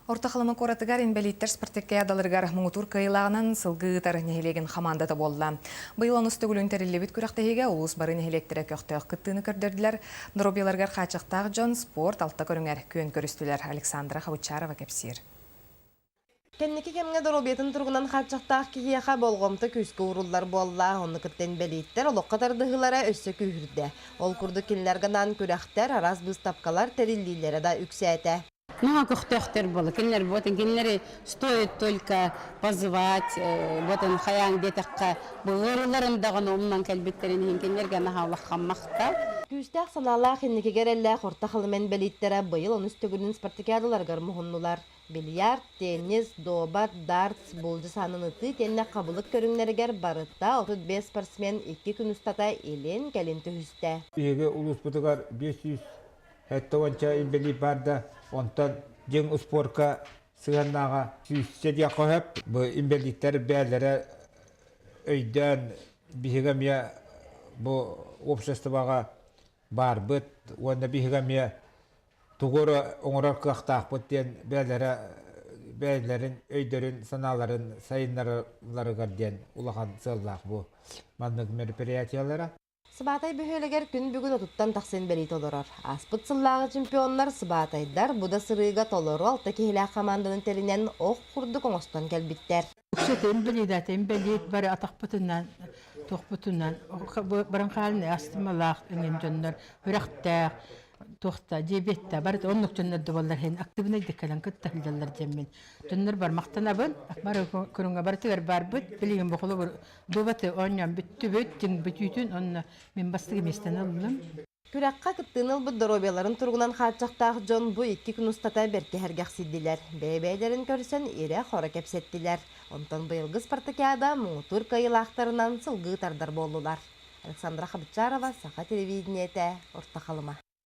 Орто Халыма куоратыгар инбэлииттэр спартакиадаларыгар муҥутуур кыайыылааҕынан сылгы ыытар нэһилиэгин хамаандата буолла. Быйыл онус төгүлүн тэриллибит күрэхтэһиигэ улуус бары нэһилиэктэрэ көхтөөх кыттыыны көрдөрдүлэр. Доруобуйаларыгар хааччахтаах дьон спорт алта көрүҥэр күөн көрүстүлэр. Александра Хабычарова кэпсиир. Кэнники кэмҥэ доруобуйатын туругунан хааччахтаах киһиэхэ болҕомто күүскэ ууруллар буолла. Онно кытта инбэлииттэр олоххо тардыһыылара өссө күүһүрдэ. Ол курдук кинилэргэ анаан күрэхтэр, араас быыстапкалар тэриллиилэрэ да үксээтэ. Наһаа көхтөөхтөр буолла. Кинилэр вот кинилэри стоит только позвать, вот он хайаан диэтэххэ, ыарыыларын даҕаны умнан кэлбиттэрин иһин кинилэргэ наһаа улахан махтал. Күүстээх санаалаах инникигэ эрэллээх Орто Халыма инбэлииттэрэ быйыл онус төгүлүн спартакиадаларыгар муһуннулар. Бильярд, теннис, дуобат, дартс, булдьу саанын ытыы итиэннэ хабылык көрүҥнэригэр барыта 35 спортсмен икки күн устата илин-кэлин түһүстэ. Биһиги улууспутугар 570 инбэлиит баар да, онтон дьиҥ успуорка сыһыаннааҕа сүүсчэ диэххэ сөп. Бу инбэлииттэр бэйэлэрэ өйдөөн биһиги эмиэ бу обществоҕа баарбыт уонна биһиги эмиэ тугу эрэ оҥорор кыахтаахпыт диэн бэйэлэрэ бэйэлэрин өйдөрүн санааларын сайыннаралларыгар диэн улахан сыаллаах бу маннык мероприятиелара. Сыбаатай бөһүөлэгэр күн бүгүн отуттан тахса инбэлиит олорор. Ааспыт сыллааҕы чемпионнар сыбаатайдар бу да сырыыга толору алта киһилээх хамаанданы тэринэн ох курдук оҥостон кэлбиттэр. Үксэтэ инбэлиит инбэлиит бары атахпытынан, туохпутунан бронхальнай астмалаах эҥин дьоннор үрэхтээх туохта диабетта барыта оннук дьоннор да буоллар иһин активнайдык кэлэн кытта сылдьаллар диэммин дьоннор бар махтанабын бары көрүҥҥэ барытыгар барбыт билигин бу холобур дуобаты оонньоон бүттүбүт дьиҥ бүтүүтүн онно мин бастакы миэстэни ыллым. Күрэххэ кыттыыны ылбыт доруобуйаларын туругунан хааччахтаах дьон бу икки күн устата бэркэ сэргэхсийдилэр, бэйэ-бэйэлэрин көрсөн ирэ-хоро кэпсэттилэр. Онтон быйылгы спартакиада муҥутуур кыайыылаахтарынан сылгы тардар буоллулар. Александра Хабычарова, Саха телевидениетэ, Орто Халыма.